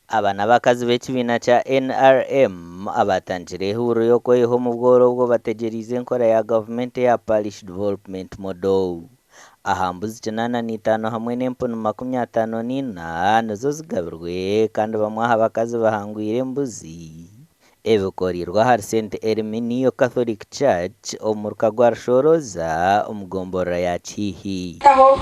Aba n'abakazi b'ekibiina kya NRM abaatandikire ehuuriro y'okweyiha omu bworo obwo bategyereize enkora ya gavumenti eya Parish Development Model. Aha mbuzi 85 hamwe n'empunu 54 nizo zigabirwe kandi bamwe aha bakazi bahangwire embuzi. Ebikoreirwe ahari Saint Erminio Catholic Church omu muruka gwa Rushoroza omu gomborora ya Kihihi. Taho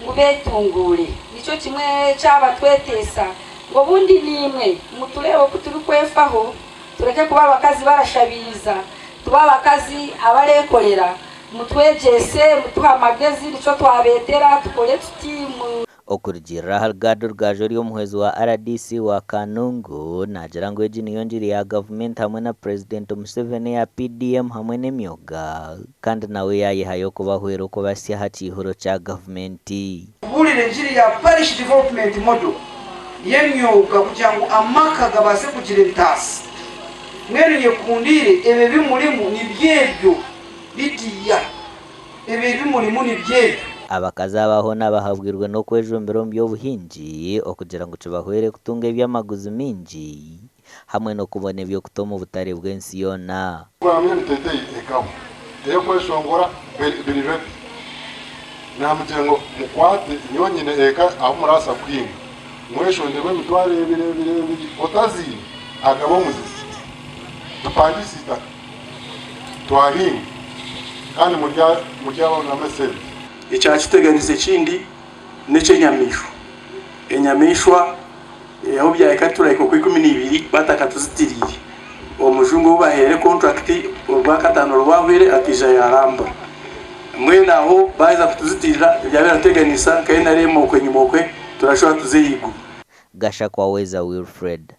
ngu beetunguure. Nikyo kimwe ekyabatweteesa ngu obundi naimwe mutureebe oku turikwefaho, tureke kuba abakazi barashabiiriza, tube abakazi abareekorera, mutwegyese, mutuhe amagezi, nikyo twabeetera tukore tuti. Okurugiirira ahari Gad Rugaju ori omuhwezi wa rdc wa Kanungu, naagira ngu egi niyo ngiri ya gavumenti hamwe na Purezidenti Museveni eya PDM hamwe n'emyoga kandi nawe yaayehayo kubahwera okubasya aha kiihuro kya gavumenti. Kubuurira engiri ya Parish Development Model y'emyoga kugira ngu amaka gabaase kugira entaasa. Mbwenu nyekundiire ebyo ebi murimu nibyo ebyo Lydia. Ebyo ebi murimu nibyo ebyo. Abakazi aba hoona bahabwirwe n'okwejumbira omu by'obuhingi okugira ngu kibahwere kutunga eby'amaguzi maingi hamwe n'okubona eby'okuta omu butare bw'ensi yoona. Bamwe ebiteteyi ekahwa eyokweshongora biri ready namugira ngu mukwate nyowe nyine eka ahu murabaasa kuhinga mweshongyerwe emitwaro ebiri ebiri ebiri otaziine akaba omuzizi tupangise itaka. Twahinga kandi muryabonamu esente. Ekyakiteganisa ekindi n'eky'enyamaishwa. Enyamaishwa ahu byahika turahika okw'ikumi n'eibiri batakatuzitiriire. Omujungu ou bahaire kontrakiti orwakataano rwahweire akaija yaarambura. Mbwenu aho baaheza kutuzitirira byaba biratuteganisa nka NRM okwe enyima okwe turashuba tuze ahaiguru. Gashakwa Weza Wilfred.